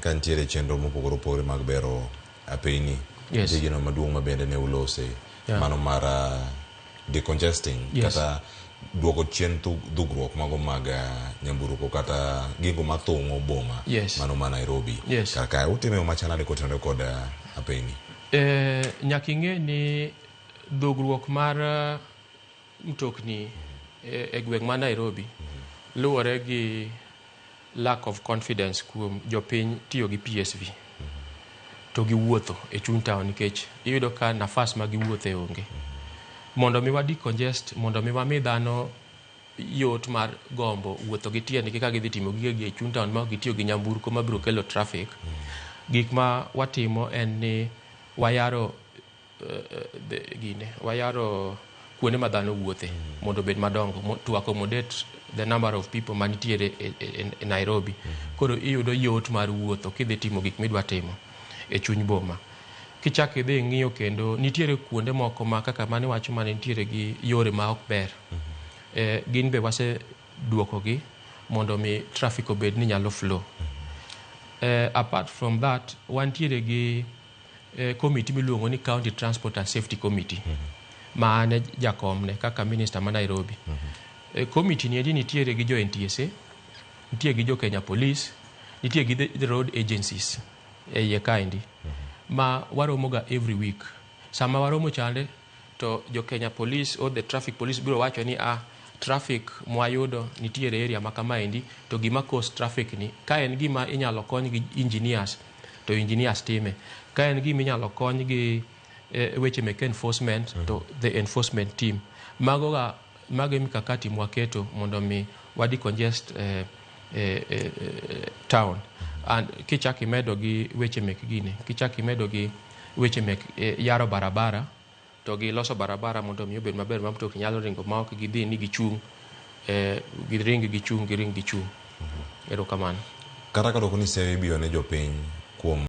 Ka nitiere chenro mopogore opogore mag bero apeyni. Nitie gino maduong' ma bende ne ulose. Mano mar decongesting kata duoko chien dhugruok mago mag nyamburko kata gigo mathung'o boma mano ma Nairobi. Kar kae utime yo machalnade kotenore kod apeyni? Nyaka ing'e ni dhugruok mar mtokni e gweng' ma Nairobi luwore gi lack of confidence kuom jopiny tiyo gi PSV to giwuotho e chuny town, nikech iyudo ka nafas ma giwuothe onge. Mondo mi wa decongest, mondo mi wami dhano yot mar gombo wuotho gi tiendgi ka gidhi timo gigegi e chuny town ma ok gitiyo gi nyamburko mabiro kelo traffic, gik ma watimo en ni wayaro gine wayaro kuonde ma dhano wuothe mondo obed madongo to accommodate the number of people manitiere e Nairobi. Koro iyudo yot mar wuotho kidhi timo gik midwa timo e chuny boma. Kichak idhi ing'iyo kendo, nitiere kuonde moko ma kaka mane wacho mane nitiere gi yore ma ok ber, gin be wase duokogi mondo mi traffic obed ni nyalo flow. Apart from that, wantiere gi committee miluongo ni County Transport and Safety Committee, ma an e jakomne kaka minister ma Nairobi. Committee ni endi nitiere gi jo NTSA, nitie gi jo Kenya Police, nitie gi the road agencies e iye kaendi, ma waromo ga every week. Sama waromo chande to jo Kenya Police or the traffic police biro wacho ni a traffic mwayudo nitiere area ma kamaendi, to gima cause traffic ni, ka en gima inyalo kony gi engineers to engineers time, ka en gima inyalo kony gi weche mek enforcement to the enforcement team. Mago ga mago e mikakati mwaketo mondo mi wa decongest town. And kichak imedo gi weche mek gini, kichak imedo gi weche mek yaro barabara to gi loso barabara mondo mi obed maber ma mtokni nyalo ringo ma ok gidhi ni gichung', giring gichung', giring gichung'. Erokamano. Kata ka doko ni seyo ibiyo ne jopiny kuom